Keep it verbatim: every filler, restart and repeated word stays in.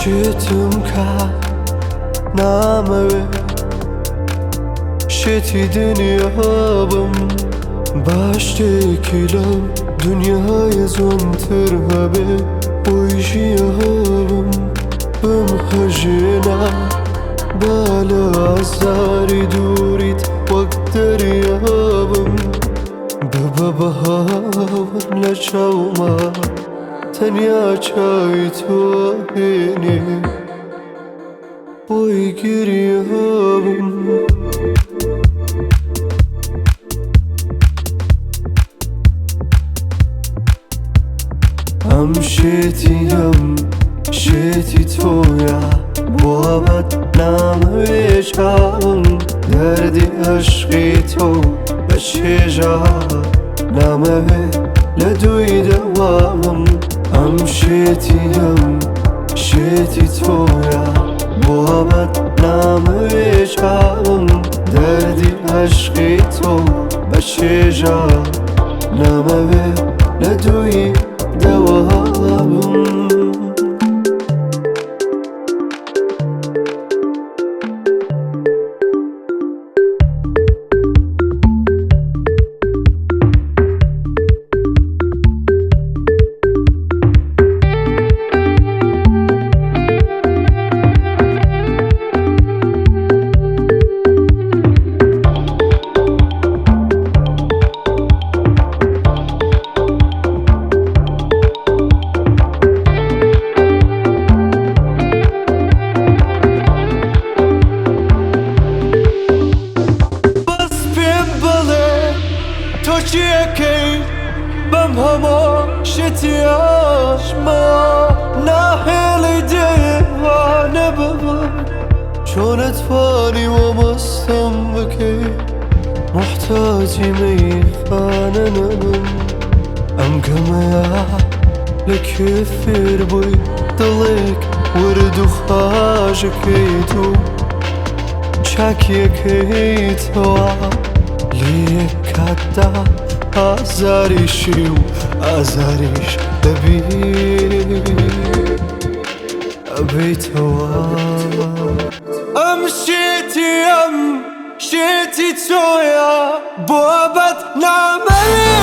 Şêtim ka name wê şêtî dinya bim. Baş têkî lem dinyayê zontir hebe. Boy jiya bim bim hejêna bala zarî dûrît wek derya bim. Bibe bawer le çawma tenya çayî to hênî. Boy giriyabim. Em şêtî em şêtî to ya. Babet name wê çawim. Derdî eşqî to be çêja. Name wê le dûyî dewamim. Em şêtî em şêtî to ya. Babet name wê çawim. Derdî eşqî to be çêja. Name wê le dûyî dewamim. Bes pê bile to çi yekey bem hema şitiya ji me nahêlî dê va nebibim. Ço netwanî we mestem bikey, muhtacî meyxane nebim. Em gemeya li kê fêr bûy, dilek wir dixwaje key tu. Çekiyekê tewa lê kata azarî şî û azarîş debî. Ebê tewa. Em şêtî em şêtî çoya babet nameyê